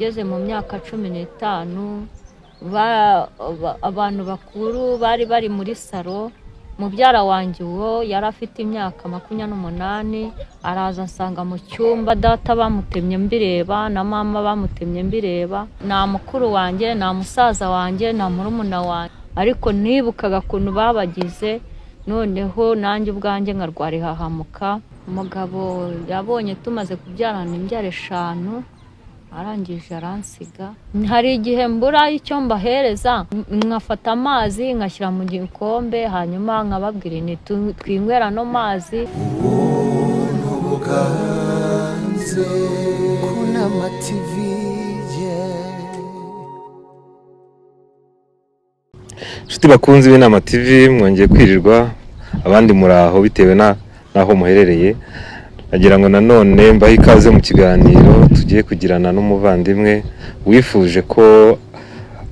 Ngeze mu myaka 15, abantu bakuru bari bari muri salo. Mubyara wanjye uwo yari afite imyaka 28, araza ansanga mu cyumba. Data bamutemye mbireba, na mama bamutemye mbireba, nta mukuru wanjye, nta musaza wanjye, nta murumuna wanjye, ariko nibukaga ukuntu babagize. Noneho nanjye ubwanjye nkarwara ihahamuka. Umugabo yabonye tumaze kubyarana imbyaro 5, arangije aransiga. Hari igihe mbura icyo mbahereza, nkafata amazi nkashyira mu gikombe, hanyuma nkababwira nti twinywera ano mazi. Ubuntu buganze Kunama TV, yeah. Inshuti bakunzi b'Inama TV, mwongeye kwirirwa, abandi muraho bitewe n'aho muherereye. Nagira ngo nanone mbahe ikaze mu kiganiro tugiye kugirana n'umuvandimwe wifuje ko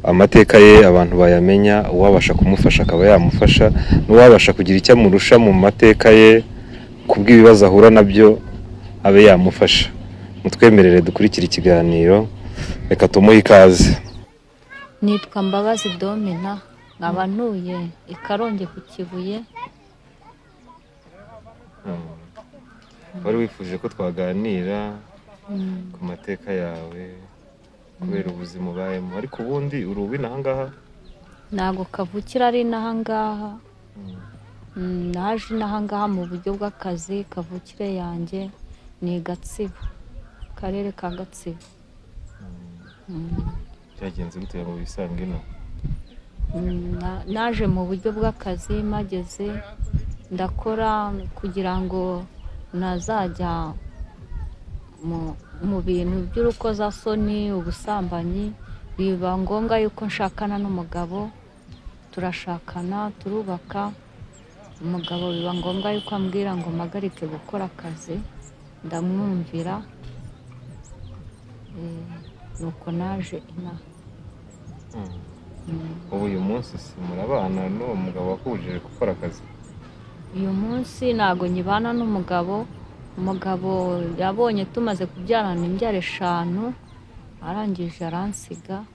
amateka ye abantu bayamenya, uwabasha kumufasha akaba yamufasha, n'uwabasha kugira icyo amurusha mu mateka ye kubw'ibibazo ahura nabyo abe yamufasha. Mutwemerere dukurikire ikiganiro, reka tumuhe ikaze. Nitwa Mbabazi Domina, nkaba ntuye i Karongi ku Kibuye. Wari wifuje ko twaganira ku mateka yawe kubera ubuzima ubayemo, ariko ubundi uri uw'ino ahangaha? Ntabwo kavukira ari inahangaha. Naje inahangaha mu buryo bw'akazi. Kavukire yanjye ni Gatsibo, Akarere ka Gatsibo. Byagenze gute ngo wisange ino? Naje mu buryo bw'akazi, mpageze ndakora kugira ngo ntazajya mu bintu by'urukozasoni, ubusambanyi. Biba ngombwa yuko nshakana n'umugabo, turashakana, turubaka. Umugabo biba ngombwa yuko ambwira ngo mpagarike gukora akazi, ndamwumvira. Nuko naje inaha. Ubu uyu munsi si murabana n'uwo mugabo wakubujije gukora akazi? Uyu munsi ntabwo nkibana n'umugabo. Umugabo yabonye tumaze kubyarana imbyaro 5, arangije aransiga,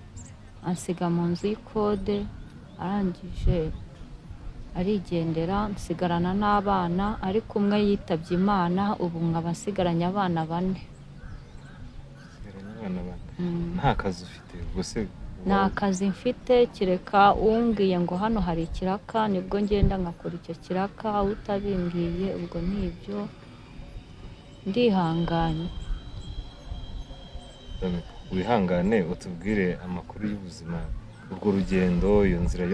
ansiga mu nzu y'ikode, arangije arigendera, nsigarana n'abana, ariko umwe yitabye Imana. Ubu nkaba nsigaranye abana 4. Usigaranye abana 4? Nta kazi ufite ubwo se? Nta kazi mfite, kereka umbwiye ngo hano hari ikiraka, nibwo ngenda nkakora icyo kiraka. Utabimbwiye ubwo ni ibyo, ndihanganye. Wihangane utubwire amakuru y'ubuzima, urwo rugendo, iyo nzira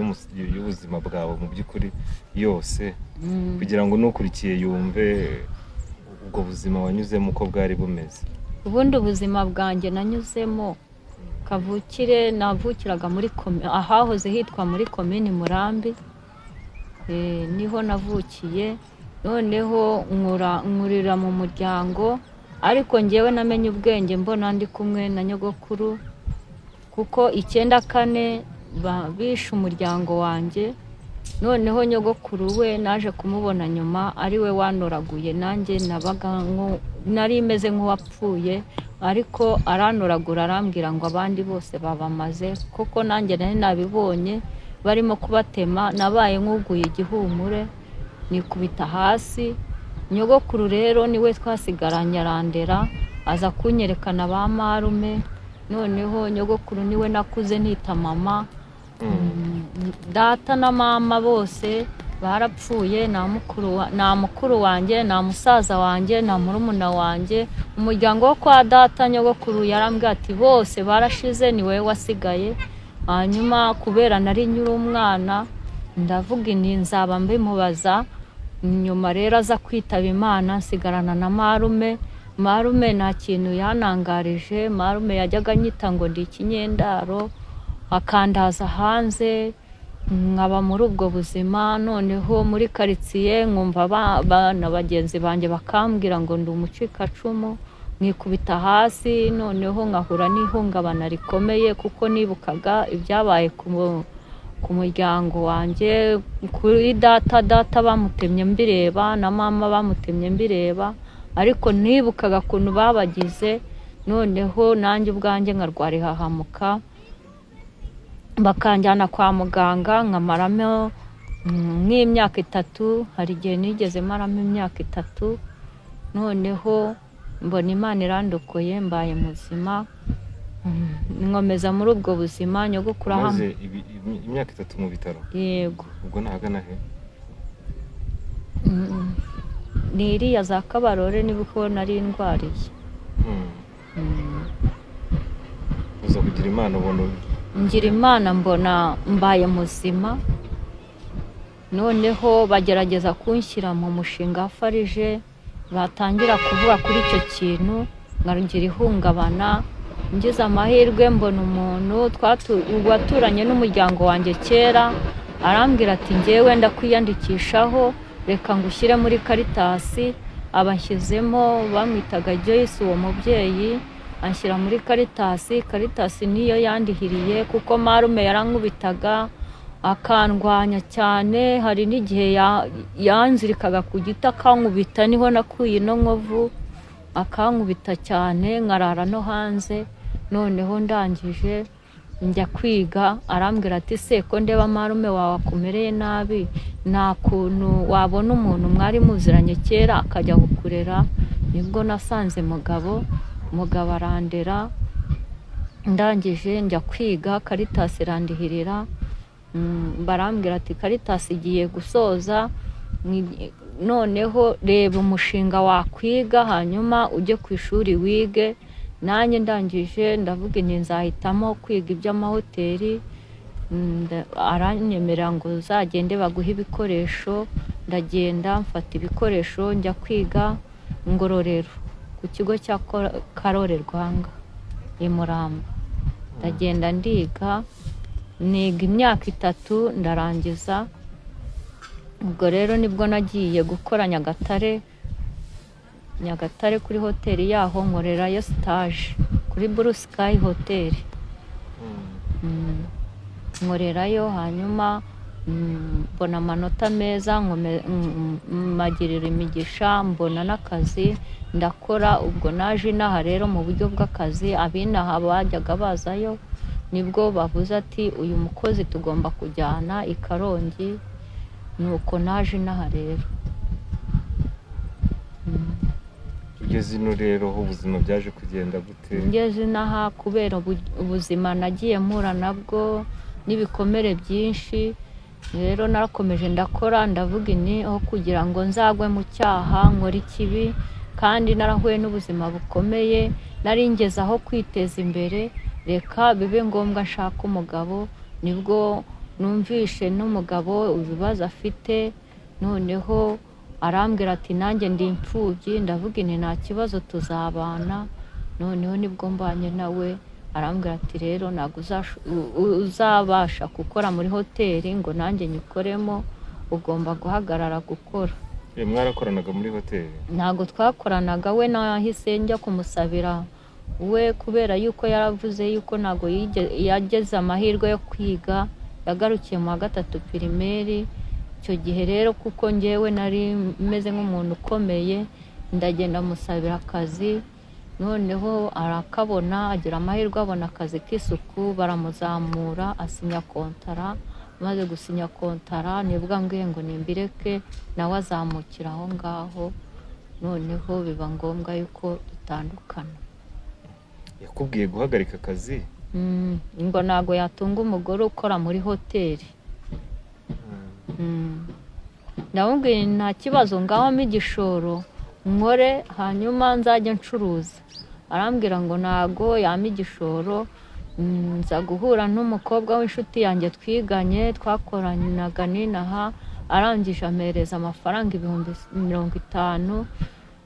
y'ubuzima bwawe mu by'ukuri yose, kugira ngo n'ukurikiye yumve ubwo buzima wanyuzemo uko bwari bumeze. Ubundi ubuzima bwanjye nanyuzemo, kavukire navukiraga muri ahahoze hitwa muri Komini Murambi, niho navukiye. Noneho nkurira mu muryango, ariko ngewe namenye ubwenge mbona ndi kumwe na nyogokuru, kuko 94 bishe umuryango wanjye. Noneho nyogokuru we naje kumubona nyuma, ari we wanoraguye. Nanjye nabaga nari meze nk'uwapfuye, ariko arantoragura, arambwira ngo abandi bose babamaze. Kuko nanjye nari nabibonye barimo kubatema, nabaye nk'uguye igihumure, nikubita hasi. Nyogokuru rero niwe twasigaranye, arandera, aza kunyerekana ba marume. Noneho nyogokuru niwe nakuze nita mama. Data na mama bose barapfuye, nta mukuru wanjye, nta musaza wanjye, nta murumuna wanjye. Umuryango wo kwa data, nyogokuru yarambwiye ati bose barashize, ni wowe wasigaye. Hanyuma kubera nari nyiri umwana, ndavuga nti nzaba mbimubaza nyuma. Rero aza kwitaba Imana, nsigarana na marume. Marume nta kintu yanangarije. Marume yajyaga anyita ngo ndi ikinyendaro, akandaza hanze, nkaba muri ubwo buzima. Noneho muri karitsiye nkumva abana bagenzi banjye bakambwira ngo ndi umucikacumu, nkikubita hasi. Noneho nkahura n'ihungabana rikomeye, kuko nibukaga ibyabaye ku muryango wanjye, kuri data. Data bamutemye mbireba, na mama bamutemye mbireba, ariko nibukaga ukuntu babagize. Noneho nanjye ubwanjye nkarwara ihahamuka, bakanjyana kwa muganga nkamaramo nk'imyaka 3. Hari igihe nigeze maramo imyaka 3, noneho mbona Imana irandokoye mbaye muzima. Nkomeza muri ubwo buzima. Nyogokuru aham Umaze imyaka 3 mu bitaro? Yego. Ubwo nahagana he? Ni iriya za Kabarore, nibwo nari ndwariye. Uza kugira Imana ubona Ngira Imana mbona mbaye muzima. Noneho bagerageza kunshyira mu mushinga wa farije, batangira kuvuga kuri icyo kintu nkagira ihungabana. Ngize amahirwe mbona umuntu waturanye n'umuryango wanjye kera, arambwira ati njyewe ndakwiyandikishaho, reka ngushyire muri Karitasi. Abanshyizemo, bamwitaga Joyce uwo mubyeyi, anshyira muri Karitasi. Karitasi niyo yandihiriye, kuko marume yarankubitaga akandwanya cyane. Hari n'igihe yanzirikaga ku giti akankubita, niho nakuye ino nkovu, akankubita cyane nkarara no hanze. Noneho ndangije njya kwiga, arambwira ati se ko ndeba marume wawe akumereye nabi, nta kuntu wabona umuntu mwari muziranye kera akajya kukurera? Nibwo nasanze mugabo, mugabo arandera. Ndangije njya kwiga, Karitasi irandihirira. Barambwira ati Karitasi igiye gusoza, noneho reba umushinga wakwiga hanyuma ujye ku ishuri wige. Nanjye ndangije ndavuga nti nzahitamo kwiga iby'amahoteli. Aranyemerera ngo uzagende baguhe ibikoresho. Ndagenda mfata ibikoresho njya kwiga Ngororero ku kigo cya Karore Rwanga i Muramba. Ndagenda ndiga, niga imyaka 3 ndarangiza. Ubwo rero nibwo nagiye gukora Nyagatare, Nyagatare kuri hoteli yaho nkorerayo stage kuri Blue Sky Hotel. Nkorerayo hanyuma mbona amanota meza, magirira imigisha mbona n'akazi ndakora. Ubwo naje inaha rero mu buryo bw'akazi, abinaha bajyaga bazayo, nibwo bavuze ati uyu mukozi tugomba kujyana i Karongi, nuko naje inaha rero. Ugeze ino rero aho ubuzima byaje kugenda gute? Ngeze inaha kubera ubuzima nagiye mpura nabwo n'ibikomere byinshi, rero narakomeje ndakora, ndavuga ini aho kugira ngo nzagwe mu cyaha nkore ikibi, kandi narahuye n'ubuzima bukomeye, nari ngeze aho kwiteza imbere, reka bibe ngombwa nshaka umugabo. Nibwo numvishe n'umugabo ibibazo afite, noneho arambwira ati nanjye ndi imfubyi. Ndavuga inti nta kibazo tuzabana. Noneho nibwo mbanye nawe, arambwira ati rero ntabwo uzabasha gukora muri hoteli ngo nanjye nyikoremo, ugomba guhagarara gukora. Mwarakoranaga muri hoteli? Ntabwo twakoranaga, we nahise njya kumusabira we, kubera yuko yaravuze yuko ntabwo yageze amahirwe yo kwiga, yagarukiye mu wa 3 primaire. Icyo gihe rero kuko njyewe nari meze nk'umuntu ukomeye, ndagenda musabira akazi, noneho arakabona, agira amahirwe abona akazi k'isuku, baramuzamura asinya kontara. Amaze gusinya kontara nibwo ambwiye ngo nimbireke, nawe azamukira aho ngaho, noneho biba ngombwa yuko dutandukana. Yakubwiye guhagarika akazi? Ngo ntabwo yatunga umugore ukora muri hoteli. Ndamubwiye nta kibazo, ngaho mpa igishoro nkore hanyuma nzajya ncuruza. Arambwira ngo ntago yampa igishoro. Nza guhura n'umukobwa w'inshuti yanjye twiganye, twakoranaga n'inaha, arangije ampereza amafaranga 50,000,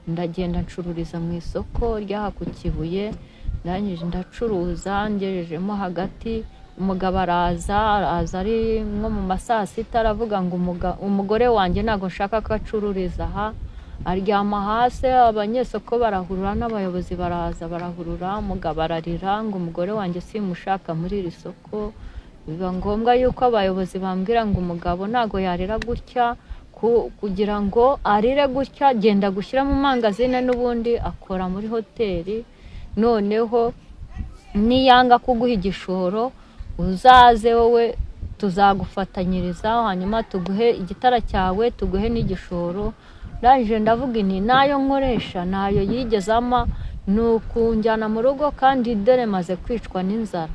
ndagenda ncururiza mu isoko ry'aha ku Kibuye. Ndangije ndacuruza, ngejejemo hagati umugabo araza, araza ari nko mu ma saa sita, aravuga ngo umugore wanjye ntabwo nshaka ko acururiza aha, aryama hasi. Abanyesoko barahurura n'abayobozi baraza barahurura, umugabo ararira ngo umugore wanjye simushaka muri iri soko. Biba ngombwa yuko abayobozi bambwira ngo umugabo ntabwo yarira gutya, kugira ngo arire gutya genda gushyira mu mangazine, n'ubundi akora muri hoteli. Noneho niyanga kuguha igishoro uzaze wowe tuzagufatanyiriza, hanyuma tuguhe igitara cyawe, tuguhe n'igishoro. Ndangije ndavuga nti nayo nkoresha nayo yigeze ama, ni ukunjyana mu rugo kandi dore maze kwicwa n'inzara.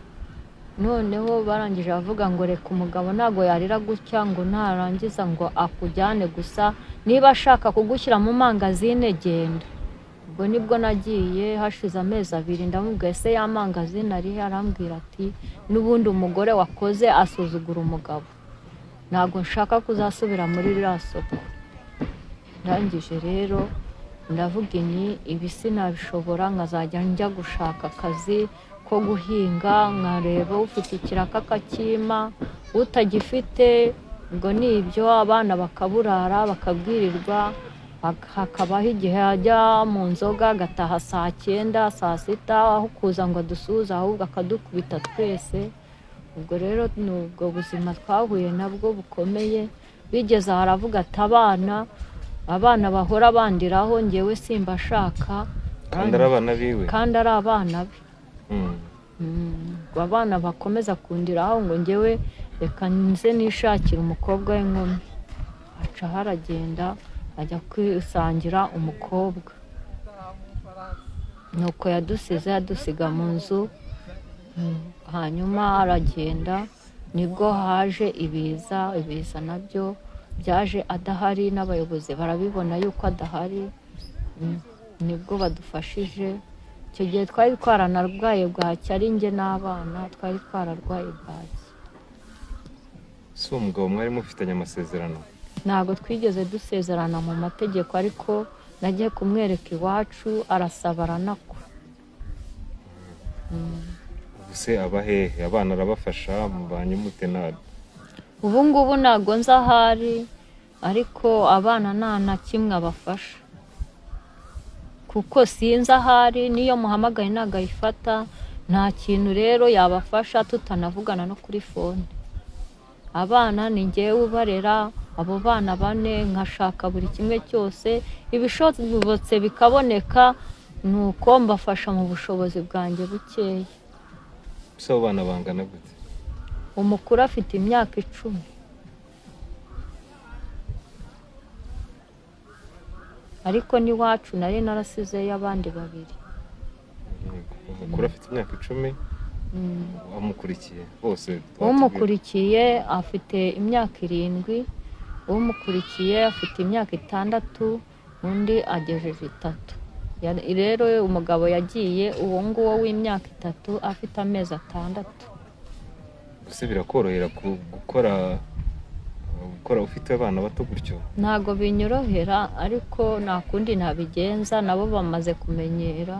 Noneho barangije bavuga ngo reka umugabo ntabwo yarira gutya ngo narangiza ngo akujyane gusa, niba ashaka kugushyira mu mangazine genda. Ubwo nibwo nagiye, hashize amezi 2 ndamubwira ese ya mangazine arihe? Arambwira ati n'ubundi umugore wakoze asuzugura umugabo, ntabwo nshaka kuzasubira muri ririya soko. Ndangije rero ndavuga nti ibi sinabishobora, nkazajya njya gushaka akazi ko guhinga, nkareba ufite ikiraka akakimpa, utagifite ubwo ni ibyo, abana bakaburara bakabwirirwa, hakabaho igihe ajya mu nzoga agataha saa 9 saa 6, aho kuza ngo adusuhuze ahubwo akadukubita twese. Ubwo rero ni ubwo buzima twahuye nabwo bukomeye. Bigeze aho aravuga ati abana bahora bandiraho njyewe simbashaka, kandi ari abana biwe, kandi ari abana be. Abana bakomeza kundiraho ngo njyewe reka nze nishakire umukobwa w'inkumi. Aca haragenda ajya kwisangira umukobwa, nuko yadusize adusiga mu nzu. Hanyuma aragenda, nibwo haje ibiza. Ibiza nabyo byaje adahari, n'abayobozi barabibona yuko adahari, nibwo badufashije. Icyo gihe twari twaranarwaye bwaki, ari njye n'abana twari twararwaye bwaki. Si uwo mugabo mwari mufitanye amasezerano? Ntabwo twigeze dusezerana mu mategeko, ariko nagiye kumwereka iwacu arasaba aranakwa. Ubu se aba hehe? Abana arabafasha? Mubanye mute na Ubu ngubu ntabwo nzi ahari, ariko abana nta na kimwe abafasha kuko sinzi ahari, n'iyo muhamagaye ntabwo ayifata. Nta kintu rero yabafasha tutanavugana no kuri fone. Abana ni njyewe ubarera, abo bana 4, nkashaka buri kimwe cyose, ibishobotse bikaboneka, nuko mbafasha mu bushobozi bwanjye bukeya. Ese abo bana bangana gute? Umukuru afite imyaka 10. Ariko n'iwacu nari narasizeyo abandi 2. Umukuru afite imyaka 10, amukurikiye bose? Umukurikiye afite imyaka 7, umukurikiye afite imyaka 6, undi agejeje 3. Rero umugabo yagiye uwo nguwo w'imyaka 3 afite amezi 6. Ese birakorohera gukora ufite abana bato gutyo? Ntabwo binyorohera, ariko nta kundi nabigenza, nabo bamaze kumenyera.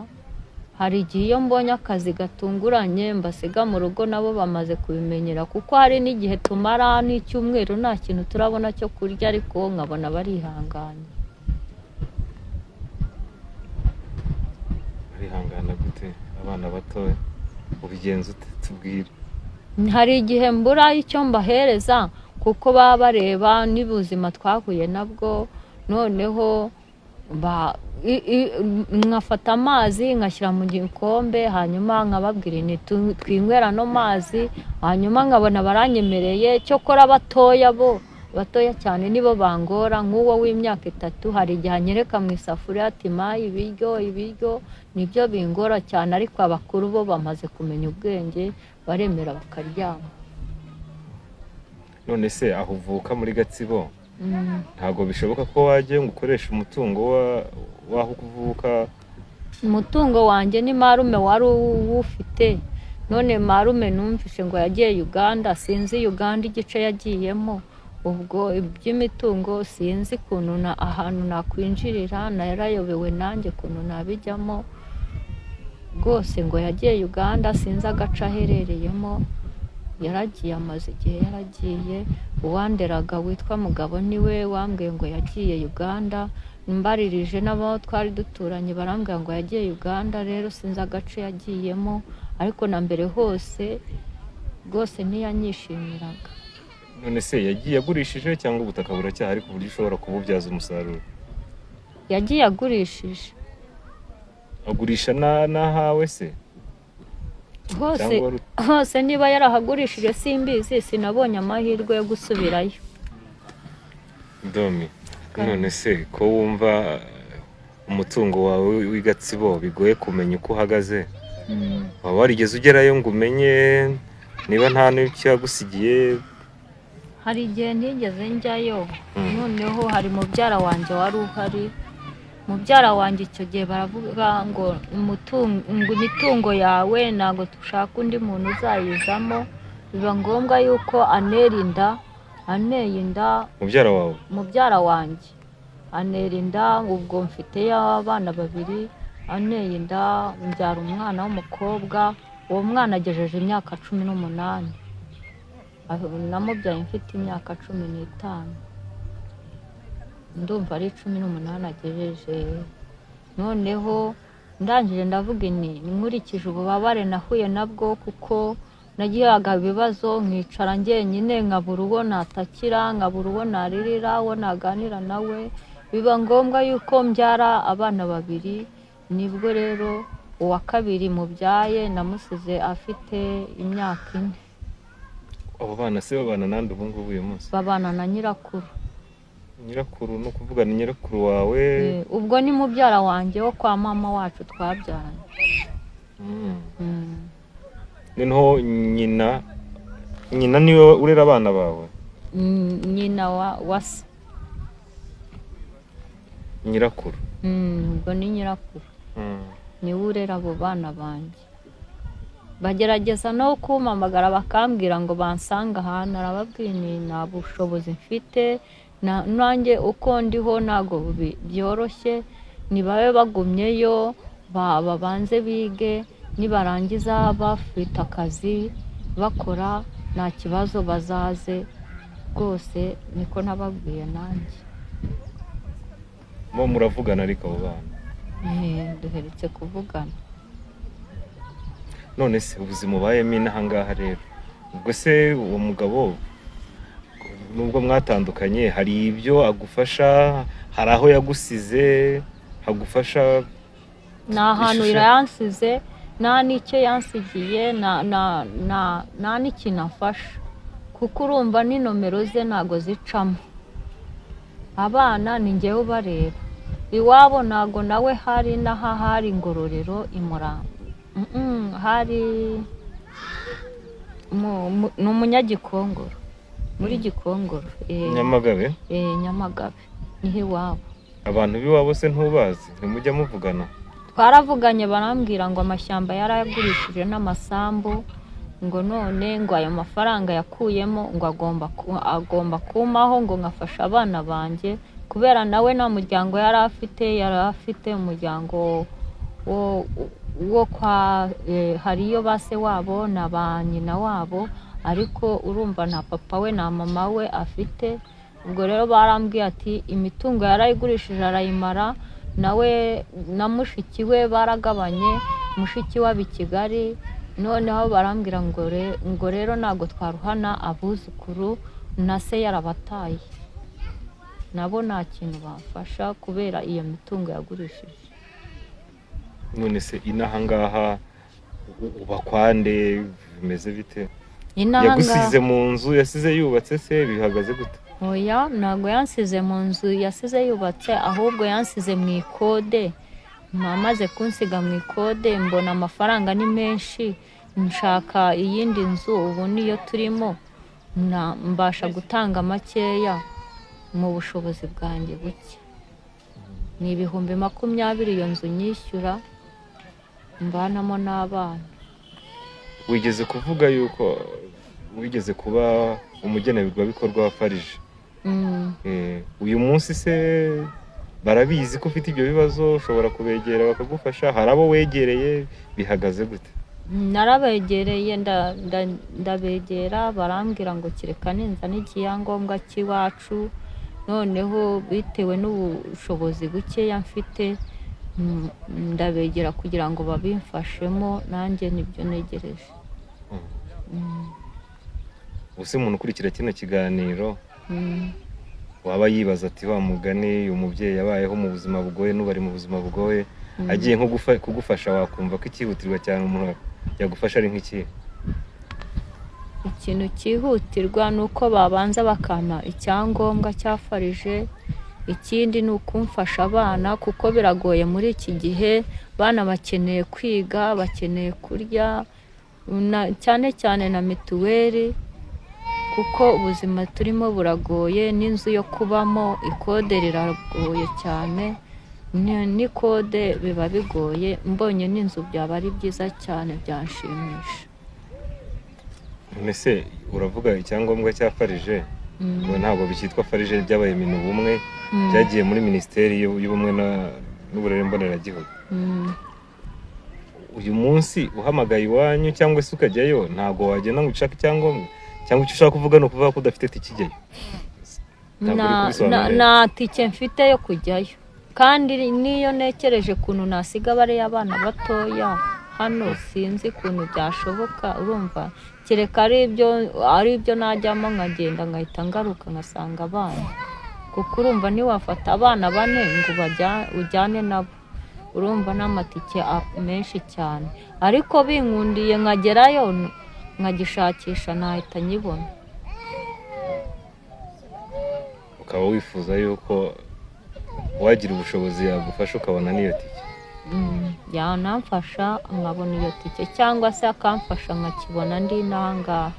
Hari igihe iyo mbonye akazi gatunguranye mbasiga mu rugo, nabo bamaze kubimenyera, kuko hari n'igihe tumara n'icyumweru nta kintu turabona cyo kurya, ariko nkabona barihanganye. Barihangana gute abana bato? Ubigenza ute? Tubwire. Hari igihe mbura icyo mbahereza kuko baba bareba n'ubuzima twahuye nabwo, noneho nkafata amazi nkashyira mu gikombe, hanyuma nkababwira nti twinywera no mazi, hanyuma nkabona baranyemereye. Cyokora abatoya bo batoya cyane nibo bangora, nk'uwo w'imyaka 3 hari igihe anyereka mu isafuriya ati mayi ibiryo ibiryo, nibyo bingora cyane. Ariko abakuru bo bamaze kumenya ubwenge, baremera bakaryama. None se aho uvuka muri Gatsibo ntabwo bishoboka ko wajya ngo ukoreshe umutungo w'aho uvuka? Umutungo wanjye ni marume wari uwufite, none marume numvise ngo yagiye Uganda, sinzi Uganda igice yagiyemo. Ubwo iby'imitungo sinzi ukuntu ahantu nakwinjirira, narayobewe nanjye ukuntu nabijyamo rwose. Ngo yagiye Uganda, sinzi agace aherereyemo, yaragiye amaze igihe yaragiye. Uwanderaga witwa Mugabo niwe wambwiye ngo yagiye Uganda, mbaririje n'abo twari duturanye barambwira ngo yagiye Uganda. Rero sinzi agace yagiyemo, ariko na mbere hose rwose ntiyanyishimiraga. None se yagiye agurishije cyangwa ubutaka buracyahari ku buryo ushobora kububyaza umusaruro? Yagiye agurishije. Agurisha n'ahawe se? Hose. Cyangwa Hose niba yarahagurishije simbizi, sinabonye amahirwe yo gusubirayo. Domi, none se ko wumva umutungo wawe w'i Gatsibo bigoye kumenya uko uhagaze, waba warigeze ugerayo ngo umenye niba nta n'icyo yagusigiye? Hari igihe ntigeze njyayo. Noneho hari mubyara wanjye wari uhari. Mubyara wanjye icyo gihe baravuga ngo ngo imitungo yawe ntabwo dushaka undi muntu uzayizamo. Biba ngombwa yuko anera inda, aneye inda. Mubyara wawe? Mubyara wanjye anera inda. Ubwo mfiteyo abana babiri. Aneye inda mbyara umwana w'umukobwa. Uwo mwana agejeje imyaka 18. Namubyaye mfite imyaka 15, ndumva ari 18 agejeje. Noneho ndangije ndavuga ini nkurikije ububabare nahuye nabwo, kuko nagiraga ibibazo nkicara njyenyine, nkabura uwo natakira, nkabura uwo naririra, uwo naganira nawe. Biba ngombwa yuko mbyara abana babiri. Nibwo rero uwa kabiri mubyaye namusize afite imyaka 4. Abo bana se babana nande ubu ngubu uyu munsi? Babana na nyirakuru. Nyirakuru ni ukuvuga ni nyirakuru wawe? Ubwo ni mubyara wanjye wo kwa mama wacu twabyaranye. Noneho nyina niwe urera abana bawe? Nyina wa se. Nyirakuru. Ubwo ni nyirakuru. Niwe urera abo bana banjye. Bagerageza no kumpamagara bakambwira ngo bansange ahantu, arababwira nti nta bushobozi mfite, nanjye uko ndiho ntabwo byoroshye. Nibabe bagumyeyo babanze bige, nibarangiza bafite akazi bakora nta kibazo bazaze rwose. Niko nababwiye nanjye. Mo muravugana ariko abo bana? Duherutse kuvugana. None se ubuzima ubayemo inaha ngaha rero, ubwo se uwo mugabo nubwo mwatandukanye hari ibyo agufasha? Hari aho yagusize hagufasha? Ni ahantu Ishusho. yansize, nta n'icyo yansigiye, nta n'ikintu amfasha, kuko urumva ni nomero ze ntabwo zicamo. Abana ni njyewe ubareba. Iwabo ntabwo nawe hari n'aha hari Ngororero i Murambo. Hari ni umunyagikongoro, muri Gikongoro. Nyamagabe? Nyamagabe niho iwabo. Abantu b'iwabo se ntubazi? Ntimujya muvugana? Twaravuganye, barambwira ngo amashyamba yarayagurishije n'amasambu, ngo none ngo ayo mafaranga yakuyemo ngo agomba kumaho ngo nkafasha abana banjye, kubera nawe nta muryango yari afite. Yari afite umuryango wo kwa hariyo ba se wabo na ba nyina wabo, ariko urumva nta papa we nta mama we afite. Ubwo rero barambwiye ati imitungo yarayigurishije arayimara, nawe na mushiki we baragabanye, mushiki we aba i Kigali. Noneho barambwira ngo rero ntabwo twaruhana abuzukuru na se yarabataye, nabo nta kintu bamfasha kubera iyo mitungo yagurishije. None se inaha ngaha uba kwande? Bimeze bite? Inaha Yagusize ngaha mu nzu yasize yubatse se? Bihagaze gute? Oya, ntabwo yansize mu nzu yasize yubatse, ahubwo yansize mu ikode. Amaze kunsiga mu ikode mbona amafaranga ni menshi, nshaka iyindi nzu. Ubu niyo turimo, mbasha gutanga makeya mu bushobozi bwanjye buke. Ni 20,000 iyo nzu nyishyura, mbanamo n'abana. Wigeze kuvuga yuko wigeze kuba umugenerwabikorwa wa FARG. Uyu munsi se barabizi ko ufite ibyo bibazo? Ushobora kubegera bakagufasha? Hari abo wegereye? Bihagaze gute? Narabegereye, ndabegera, barambwira ngo kereka ninzana icyangombwa cy'iwacu. Noneho bitewe n'ubushobozi bukeya mfite, ndabegera kugira ngo babimfashemo, nanjye nibyo ntegereje. Ubuse umuntu ukurikira kino kiganiro waba yibaza ati wa mugani uyu mubyeyi yabayeho mu buzima bugoye, n'ubu ari mu buzima bugoye. Agiye nko kugufasha, wakumva ko icyihutirwa cyane umuntu yagufasha ari nk'ikihe? Ikintu cyihutirwa ni uko babanza bakampa icyangombwa cya FARG. Ikindi ni ukumfasha abana, kuko biragoye muri iki gihe. Abana bakeneye kwiga, bakeneye kurya, cyane cyane na mituweli, kuko ubuzima turimo buragoye, n'inzu yo kubamo ikode riragoye cyane, n'ikode biba bigoye. Mbonye n'inzu byaba ari byiza cyane, byanshimisha. None se uravuga icyangombwa cya FARG, ngo ntabwo bikitwa FARG, byabaye Minubumwe, byagiye muri Minisiteri y'Ubumwe n'Uburere Mboneragihugu. Uyu munsi uhamagaye iwanyu cyangwa se ukajyayo, ntabwo wagenda ngo ushake icyangombwa? Cyangwa icyo ushaka kuvuga ni ukuvuga ko udafite tike ijyayo? Ntabwo uri kubisobanura neza. Nta tike mfite yo kujyayo, kandi n'iyo ntekereje ukuntu nasiga bariya abana batoya hano, sinzi ukuntu byashoboka. Urumva kereka ari ibyo najyamo nkagenda, nkahita ngaruka nkasanga abana, kuko urumva ntiwafata abana bane ngo ujyane nabo. Urumva n'amatike menshi cyane, ariko binkundiye nkagerayo nkagishakisha, nahita nyibona. Ukaba wifuza yuko wagira ubushobozi yagufasha ukabona n'iyo tike? Yanamfasha nkabona iyo tike, cyangwa se akamfasha nkakibona ndi n'ahangaha.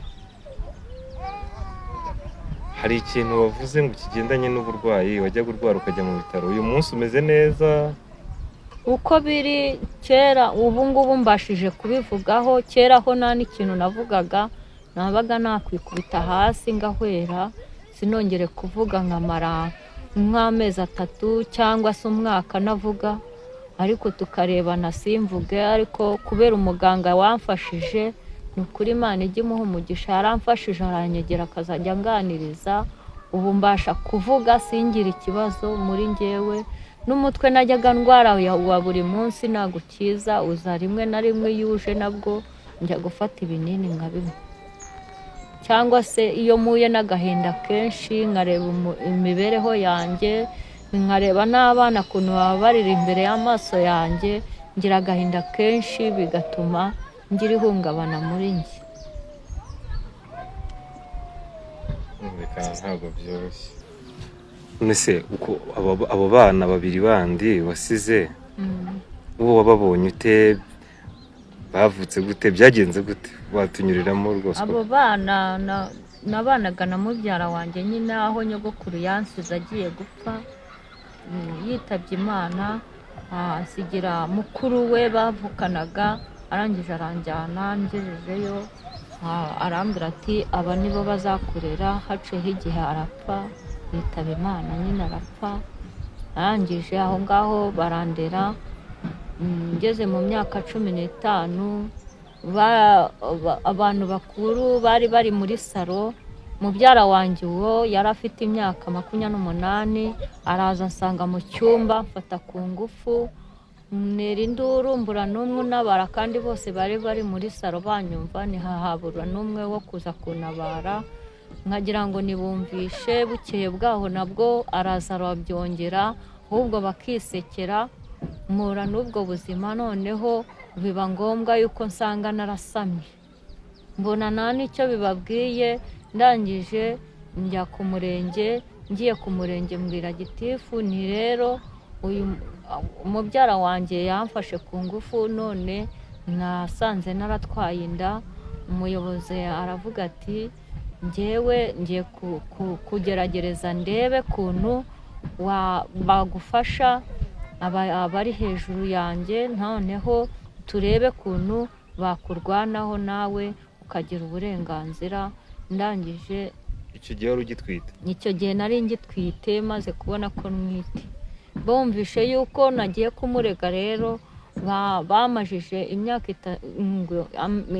Hari ikintu wavuze ngo kigendanye n'uburwayi, wajyaga urwara ukajya mu bitaro. Uyu munsi umeze neza? Uko biri kera, ubu ngubu mbashije kubivugaho. Kera ho nta n'ikintu navugaga, nabaga nakwikubita hasi ngahwera, sinongere kuvuga, nkamara nk'amezi 3 cyangwa se umwaka navuga, ariko tukarebana simvuge. Ariko kubera umuganga wamfashije, ni ukuri Imana ijya imuha umugisha, yaramfashije aranyegera akazajya anganiriza. Ubu mbasha kuvuga, singire ikibazo muri njyewe. N'umutwe najyaga ndwara wa buri munsi ntabwo ukiza, uza rimwe na rimwe. Iyo uje nabwo njya gufata ibinini nkabinywa, cyangwa se iyo mpuye n'agahinda kenshi nkareba imibereho yanjye, nkareba n'abana ukuntu baba barira imbere y'amaso yanjye, ngira agahinda kenshi, bigatuma ngira ihungabana muri njye. Reka, ntabwo byoroshye. None se uko abo bana babiri bandi wasize, ubu wababonye ute? Bavutse gute? Byagenze gute? Watunyuriramo rwose? Abo bana nabanaga na mubyara wanjye nyine, aho nyogokuru yansize agiye gupfa, yitabye Imana, asigira mukuru we bavukanaga. Arangije aranjyana, ngejejeyo arambwira ati aba nibo bazakurera. Haciyeho igihe arapfa, yitaba Imana nyine arapfa. Arangije aho ngaho barandera. Ngeze mu myaka 15, abantu bakuru bari bari muri saro. Mubyara wanjye uwo yari afite imyaka 28, araza ansanga mu cyumba, mfata ku ngufu, ntera induru, mbura n'umwe unabara, kandi bose bari bari muri saro banyumva, ntihahabura n'umwe wo kuza kuntabara. Nkagira ngo nibumvishe. Bukeye bwaho nabwo araza arabyongera, ahubwo bakisekera. Mpura n'ubwo buzima. Noneho biba ngombwa yuko nsanga narasamye, mbona nta n'icyo bibabwiye. Ndangije njya ku murenge. Ngiye ku murenge mbwira gitifu nti rero uyu mubyara wanjye yamfashe ku ngufu, none nasanze naratwaye inda. Umuyobozi aravuga ati njyewe ngiye kugeragereza ndebe ukuntu bagufasha, abari hejuru yanjye, noneho turebe ukuntu bakurwanaho nawe ukagira uburenganzira. Ndangije Icyo gihe wari ugitwite? Icyo gihe nari ngitwite, maze kubona ko ntwite. Bumvishe yuko nagiye kumurega rero, bamajije imyaka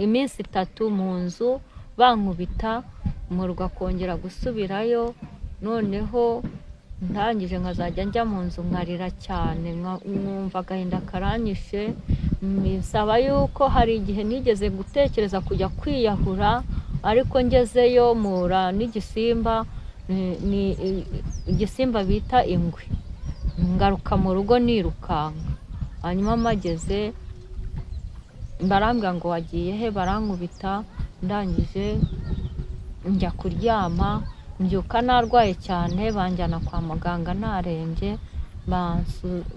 iminsi 3 mu nzu bankubita, murwa kongera gusubirayo. Noneho ndangije nkazajya njya mu nzu nkarira cyane, nkumva agahinda karanyishe. Nsaba yuko hari igihe nigeze gutekereza kujya kwiyahura, ariko ngezeyo mpura n'igisimba, ni igisimba bita ingwe, ngaruka mu rugo nirukanka. Hanyuma mpageze barambwira ngo wagiye he, barankubita, ndangije njya kuryama, mbyuka narwaye cyane, banjyana kwa muganga narembye,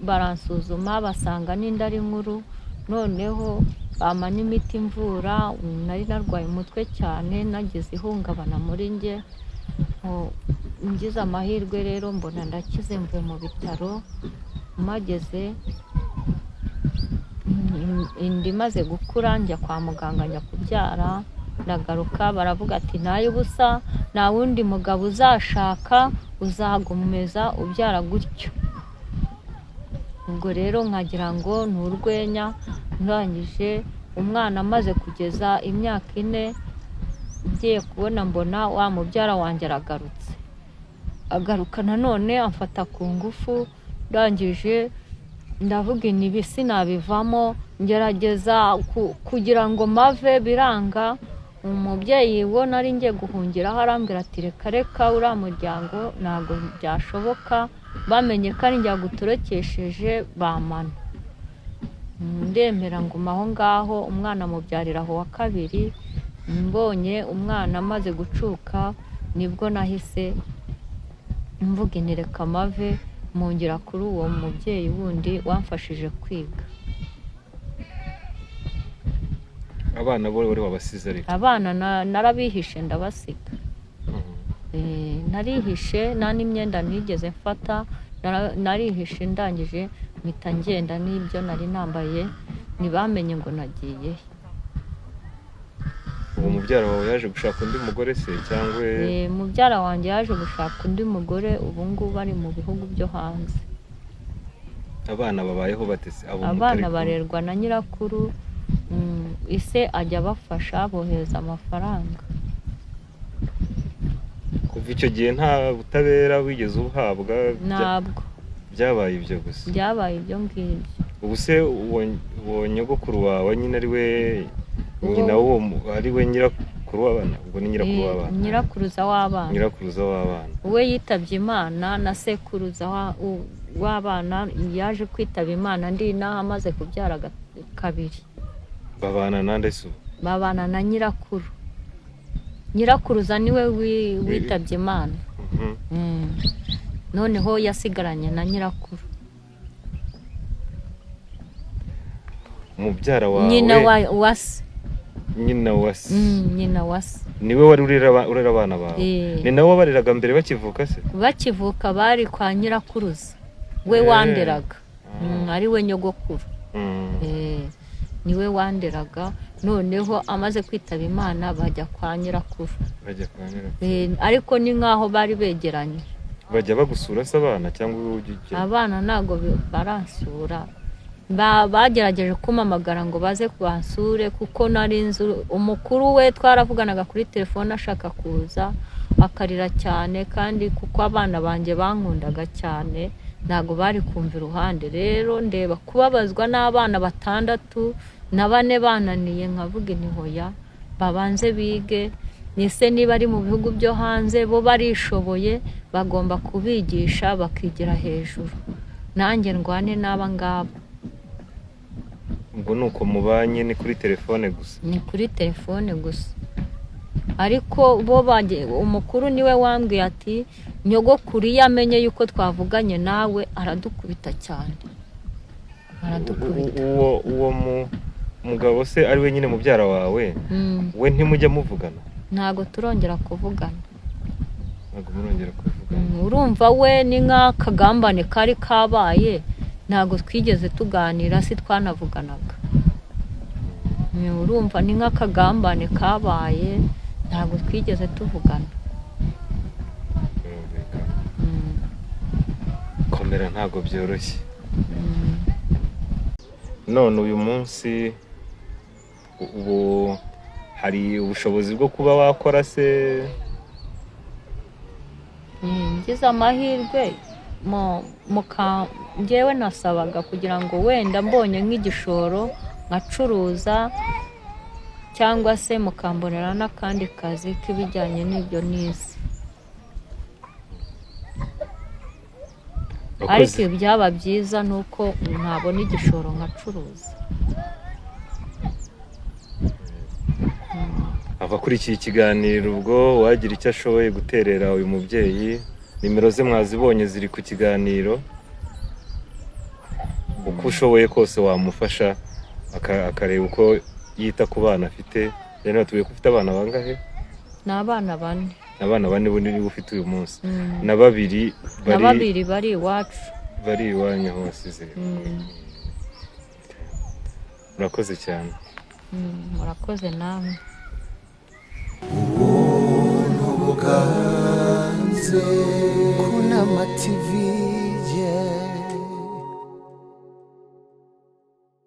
baransuzuma basanga n'inda ari nkuru, noneho bampa n'imiti imvura. Nari narwaye umutwe cyane, nagize ihungabana muri njye. Ngize amahirwe rero mbona ndakize, mvuye mu bitaro mpageze inda imaze gukura, njya kwa muganga njya kubyara, ndagaruka baravuga ati ntayo ubusa, nta wundi mugabo uzashaka, uzagomeza ubyara gutyo. Ubwo rero nkagira ngo ni urwenya. Ndangije umwana amaze kugeza imyaka 4, ngiye kubona mbona wa mubyara wanjye aragarutse, agaruka nanone amfata ku ngufu. Ndangije ndavuga ibi sinabivamo, ngerageza kugira ngo mave biranga. Umubyeyi wo nari ngiye guhungiraho arambwira ati reka reka, uriya muryango ntabwo byashoboka, bamenye ko ari njye wagutorokesheje bamana. Ndemera nguma aho ngaho, umwana mubyarira aho wa kabiri. Mbonye umwana amaze gucuka nibwo nahise mvuga inti reka mave, mpungira kuri uwo mubyeyi wundi wamfashije kwiga. Abana bo wari wabasize ariko? Abana narabihishe ndabasiga. Narihishe, nta n'imyenda nigeze mfata, narihishe ndangije mpita ngenda n'ibyo nari nambaye, ntibamenye ngo nagiye he. Uwo mubyara wawe yaje gushaka undi mugore se cyangwa? Mubyara wanjye yaje gushaka undi mugore, ubu ngubu ari mu bihugu byo hanze. Abana babayeho bate se? Abo Abana mutari kumwe? barerwa na nyirakuru, ise ajya abafasha bohereza amafaranga. Kuva icyo gihe nta butabera wigeze ubuhabwa? Ntabwo. Byabaye ibyo gusa? Byabaye ibyo ngibyo. Ubu se uwo nyogokuru wawe nyine ari we nyina w'uwo ari we nyirakuru w'abana, ubwo ni nyirakuru w'abana? Nyirakuruza w'abana. Nyirakuruza w'abana. We yitabye Imana na sekuruza w'abana yaje kwitaba Imana ndi inaha amaze kubyara kabiri. Babana nande se ubu? Babana na nyirakuru. Nyirakuruza niwe witabye Imana. Noneho yasigaranye na nyirakuru. Mubyara wawe Nyina wa se. Nyina wa se. Nyina wa se. Niwe wari urera abana bawe? Ni nawe wabareraga mbere bakivuka se? Bakivuka bari kwa nyirakuruza we wanderaga. Ari we nyogokuru. Niwe wanderaga, noneho amaze kwitaba Imana bajya kwa nyirakuru. Bajya kwa nyirakuru. Ariko ni nk'aho bari begeranye. Bajya bagusura se abana cyangwa wowe ujya ujyayo? Abana ntabwo baransura. Bagerageje kumpamagara ngo baze bansure, kuko nari nzi umukuru we twaravuganaga kuri telefone ashaka kuza akarira cyane, kandi kuko abana banjye bankundaga cyane ntabwo bari kumva iruhande. Rero ndeba kubabazwa n'abana 6 na 4 bananiye, nkavuga inti hoya babanze bige, nise niba ari mu bihugu byo hanze bo barishoboye, bagomba kubigisha bakigira hejuru, nanjye ndwane n'aba ngaba. Ubwo ni uko mubanye, ni kuri telefone gusa? Ni kuri telefone gusa. Ariko bo umukuru niwe wambwiye ati nyogokuru iyo amenye yuko twavuganye nawe aradukubita cyane. Aradukubita. Uwo mugabo se ari we nyine mubyara wawe, we ntimujya muvugana? Ntabwo turongera kuvugana. Ntabwo murongera kuvugana. Urumva we ni nk'akagambane kari kabaye, ntabwo twigeze tuganira, si twanavuganaga. Urumva ni nk'akagambane kabaye, ntabwo twigeze tuvugana. Komera ntabwo byoroshye. None uyu munsi ubu hari ubushobozi bwo kuba wakora se? Ngize amahirwe njyewe nasabaga kugira ngo wenda mbonye nk'igishoro nkacuruza, cyangwa se mukambonera n'akandi kazi k'ibijyanye n'ibyo nize. Ariko Urakoze. byaba byiza ni uko ntabona igishoro nkacuruza. Abakurikiye ikiganiro, ubwo wagira icyo ashoboye guterera uyu mubyeyi, nimero ze mwazibonye ziri ku kiganiro. Uko ushoboye kose wamufasha akareba uko yita ku bana afite. Rero batubwiye ko ufite abana bangahe? Ni abana 4. Abana 4 bo nibo ufite uyu munsi, na 2 Na bari 2 bari iwacu. Bari iwanyu aho wasize. Murakoze cyane. Murakoze namwe. Ubuntu buganze Kunama TV.